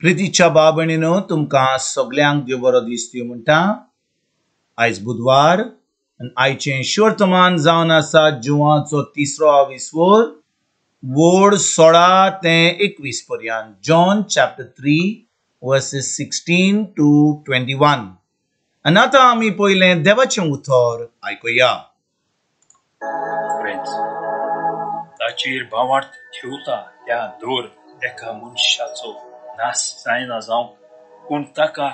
प्रितीच्या भाव भयणीनो, तुमकां सगल्यांक देव बरो दीस दिवं म्हणटा. आयज बुधवार आनी आयचें शुवर्तमान जावन आसा जुवाचो तिसरो आविस्वर वोड 16 ते 21 पर्यंत. John chapter 3 verses 16 to 21. आनी आतां आमी पयलें देवाचें उतर आयकुया. ताचेर भावार्थ ठेवता त्या दर एका मनशाचो नाश जायना जावंक, पूण ताका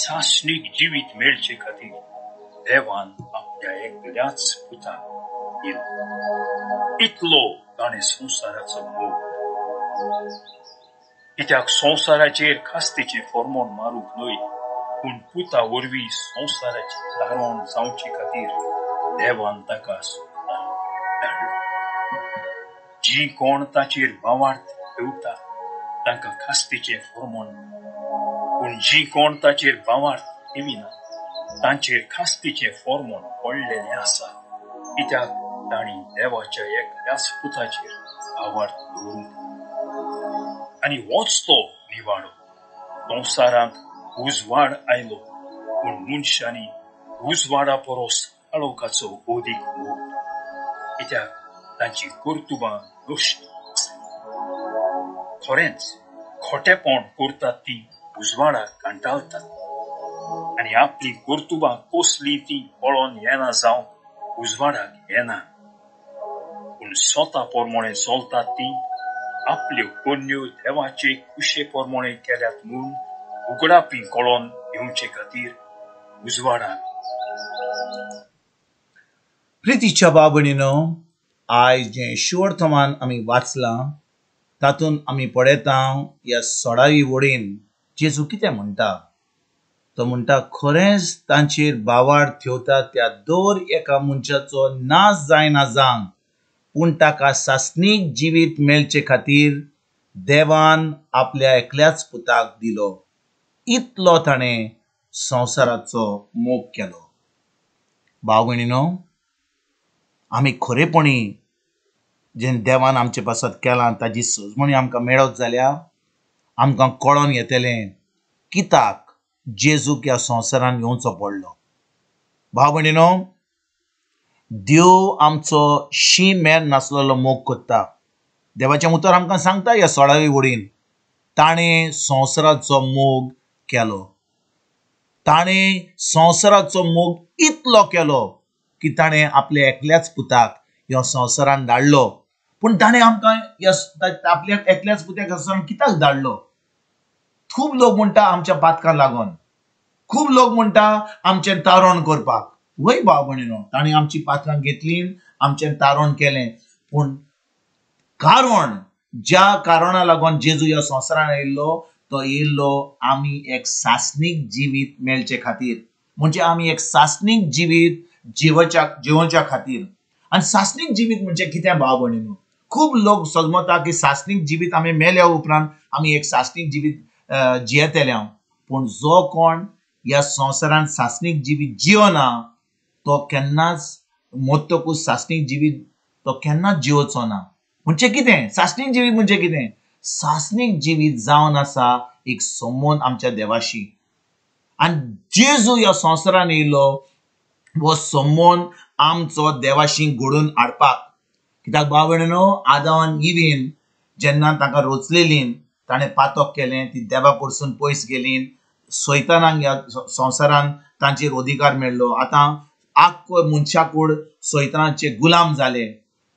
सासणीक जिवीत मेळचे खातीर देवान आपल्या एकल्याच पुताक दिलो. इतलो ताणें संवसाराचो मोग. कित्याक संवसाराचेर खास्तीचें फॉर्मोन मारूंक न्हय, पूण पुता वरवीं संवसाराचें तारण जावचे खातीर देवान ताका धाडलो. जी कोण ताचेर भावार्थ ठेवता तांकां खास्तीचें फॉर्मोन, पूण जी कोण ताचेर भावार्थ ठेविना तांचेर खास्तीचें फॉर्मोन पडलेलें आसा, कित्याक तांणी देवाच्या एकल्याच पुताचेर भावार्थ दवरूंक. आनी होच तो निवाडो. संवसारांत उजवाड आयलो, पूण मनशांनी उजवाडा परस काळोखाचो अदीक मोग, कित्याक तांची कर्तुबां नश्ट आसली. खरेंच खोटेपण करतात ती उजवाडाक कंटाळतात आनी आपली कर्तुबां कसली ती पळोवन येना जावंक उजवाडाक येना. पूण स्वता प्रमाणे चलतात ती आपल्यो करण्यो देवाचे खुशे प्रमाणे केल्यात म्हूण उगडापी कळोन येवचे खातीर उजवाडाक. प्रितीच्या भाव भयणीनो, आयज जें शुवर्तमान आमी वाचलां तातूंत आमी पळयता ह्या 16वी वडीन जेजू कितें म्हणटा. तो म्हणटा, खरेंच तांचेर भावार्थ ठेवता त्या दर एका मनशाचो नाश जायना जावंक, पूण ताका सासणीक जिवीत मेळचे खातीर देवान आपल्या एकल्याच पुताक दिलो. इतलो ताणें संवसाराचो मोग केलो. भाव भयणीनो, आमी खरेपणी जें देवान आमचे पासत केलां ताजी सजमणी आमकां मेळत जाल्यार आमकां कळोन येतलें कित्याक जेजूक ह्या संवसारान येवचो पडलो. भाव भयणीनो, देव आमचो शीं मेर नासलेलो मोग करता. देवाचें उतर आमकां सांगता ह्या 16वी वडीन, ताणें संवसाराचो मोग केलो. ताणें संवसाराचो मोग इतलो केलो की ताणें आपल्या एकल्याच पुताक ह्या संवसारान धाडलो. पूण ताणें आमकां आपल्या एकल्याच पुताक संवसारान कित्याक धाडलो? खूब लोक म्हणटा आमच्या पातकां लागून, खूब लोक म्हणटा आमचें तारण करपाक. वय भाव भयणीनो, ताणें आमची पातकां घेतली, आमचें तारण केलें. पूण कारण, ज्या कारणा लागून जेजू ह्या संवसारान येयल्लो, तो येयल्लो आमी एक सासणीक जिवीत मेळचे खातीर. म्हणजे आमी एक सासणीक जिवीत जिवोवच्या खातीर. आनी सासणीक जिवीत म्हणजे कितें भाव भयणीनो? खूब लोक समजता की सासणीक जिवीत आमी मेल्या उपरांत आमी एक सासणीक जिवीत जियेतले. पूण जो कोण ह्या संवसारान सासणीक जिवीत जिवना तो केन्नाच मरतकूच सासणीक जिवीत तो केन्नाच जिवचो ना. म्हणजे कितें सासणीक जिवीत? म्हणजे कितें सासणीक जिवीत जावन आसा एक संबंद आमच्या देवाशी. आनी जेजू ह्या संवसारान येयलो हो संबंद आमचो देवाशी घडोवन हाडपाक. कित्याक भाव भयणीनो, आदांव आनी इवीन जेन्ना तांकां रचलेली, ताणें पातक केलें, ती देवा कडसून पयस गेली, सैतानाक ह्या संवसारान तांचेर अधिकार मेळ्ळो. आतां आख्खो मनशाकूड सैतानाचे गुलाम जाले.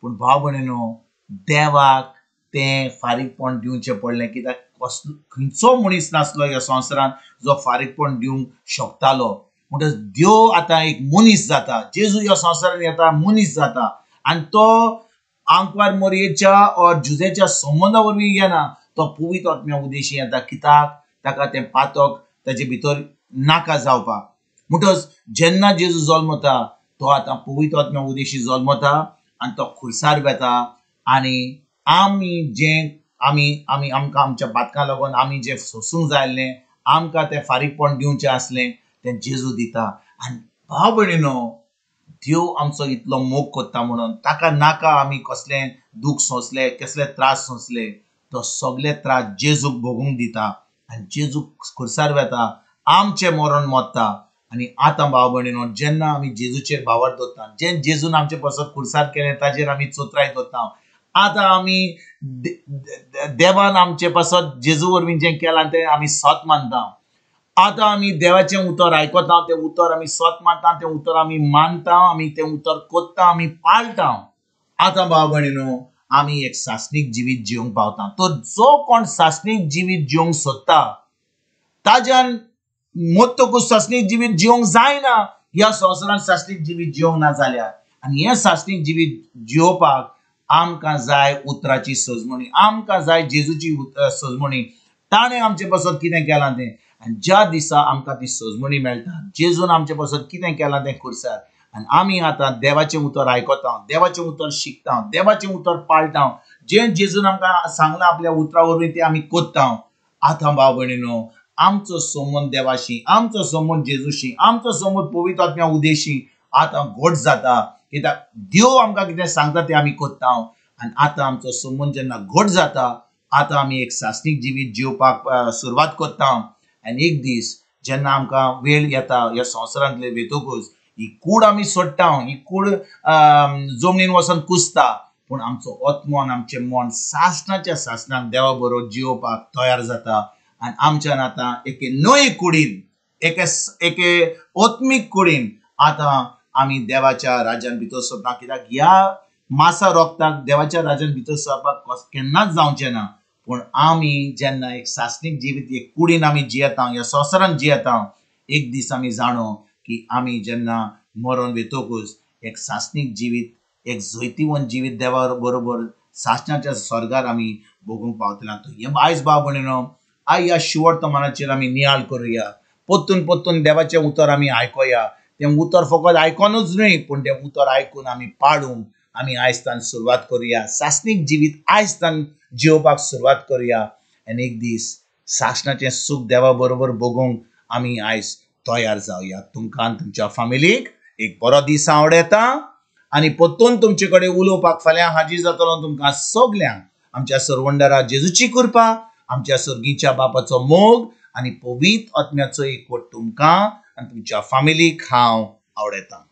पूण भाव भयणीनो, देवाक तें फारीकपण दिवचें पडलें. कित्याक कसलो खंयचो मनीस नासलो ह्या संवसारान जो फारीकपण दिवंक शकतालो. म्हणटच देव आतां एक मनीस जाता, जेजू ह्या संवसारान येता, मनीस जाता. आनी तो आंकवार मोरयेच्या ऑर जुजेच्या संबंदा वरवीं येना, तो पवित्र आत्म्या उद्देशी येता. कित्याक ताका तें पातक ताजे भितर नाका जावपाक. म्हणटच जेन्ना जेजू जल्मता तो आतां पवित्र आत्म्या उद्देशी जल्मता आनी तो खुर्सार वेता. आनी आमी जें आमी आमी आमकां आमच्या पातकां लागून आमी जें सोसूंक जाय आसलें, आमकां तें फारीकपण दिवचें आसलें, तें जेजू दिता. आनी भाव भयणीनो, देव आमचो इतलो मोग करता म्हणून ताका नाका आमी कसलें दूख सोंसले, कसले त्रास सोंसले, तो सगळे त्रास जेजूक भोगूंक दिता. आनी जेजू खुर्सार वेता, आमचें मरण मरता. आनी आतां भाव भयणीनो, जेन्ना आमी जेजूचेर भावार्थ दवरता, जें जेजून आमचे पासत खुर्सार केलें ताजेर आमी चोत्राय दवरता, आतां आमी देवान आमचे पासत जेजू वरवीं जें केलां तें आमी सत मानता. आतां आमी देवाचें उतर आयकता, तें उतर आमी सत मानता, तें उतर आमी मानता, आमी तें उतर कोत्ता, आमी पाळटा. आतां भाव भयणीनो, आमी एक सासणीक जिवीत जिवंक पावता. तर जो कोण सासणीक जिवीत जिवंक सोदता ताज्यान मरतकूच सासणीक जिवीत जिवंक जायना. ह्या संवसारांत सासणीक जिवीत जिवंक ना जाल्यार, आनी हें सासणीक जिवीत जिवपाक आमकां जाय उतराची सजमणी, आमकां जाय जेजूची सजमणी. ताणें आमचे पासत कितें केलां तें, आनी ज्या दिसा आमकां ती सजमणी मेळटा, जेजून आमचे पासत कितें केलां तें खुर्सार, आनी आमी आतां देवाचें उतर आयकता, देवाचें उतर शिकता, देवाचें उतर पाळटा, जें जेजून आमकां सांगलां आपल्या उतरा वरवीं तें आमी कोत्ता. आतां भाव भयणीनो, आमचो संबंद देवाशी, आमचो संबंद जेजूशी, आमचो संबंद पवित्र आत्म्या उदेशी आतां घट जाता. कित्याक देव आमकां कितें सांगता तें आमी कोत्ता. आनी आतां आमचो संबंद जेन्ना घट जाता, आतां आमी एक सासणीक जिवीत जिवपाक सुरवात करता. आनी एक दीस जेन्ना आमकां वेळ येता ह्या संवसारांतले वेतकूच ही कूड आमी सोडटा, ही कूड जमनीन वचून कुसता, पूण आमचो आत्मो आनी आमचें मन सासणाच्या सासणाक देवा बरोबर जिवपाक तयार जाता. आनी आमच्यान आतां एके नवे कुडीन, एके एके आत्मीक कुडीन आतां आमी देवाच्या राज्यान भितर सरता. कित्याक ह्या मासा रोगताक देवाच्या राज्यान भितर सरपाक केन्नाच जावचें ना. पूण आमी जेन्ना एक सासणीक जिवीत एक कुडीन आमी जियेता, ह्या संवसारान जियेता, एक दीस आमी जाणो की आमी जेन्ना मरण वेतकूच एक सासणीक जिवीत, एक जैतिवंत जिवीत देवा बरोबर सासणाच्या स्वर्गार आमी भोगूंक पावतले. हें आयज भाव भयणीनो, आयज ह्या शिवर्तमानाचेर आमी नियाळ करुया, परतून परतून देवाचें उतर आमी आयकोया. तें उतर फकत आयकोनूच न्हय, पूण तें उतर आयकून आमी पाळूंक आमी आयज तान सुरवात करुया. सासणीक जिवीत आयज तान जिवपाक सुरवात करुया. आनी एक दीस सासणाचें सूख देवा बरोबर भोगूंक आमी आयज तयार जावया. तुमकां आनी तुमच्या फामिलीक एक बरो दीस आवडटा. आनी परतून तुमचे कडेन उलोवपाक फाल्यां हाजीर जातलो. तुमकां सगल्यांक आमच्या सरवंडरा जेजूची कृपा, आमच्या सर्गीच्या बापाचो मोग आनी पवित्र आत्म्याचो एकवट तुमकां आनी तुमच्या फामिलीक हांव आवडटा.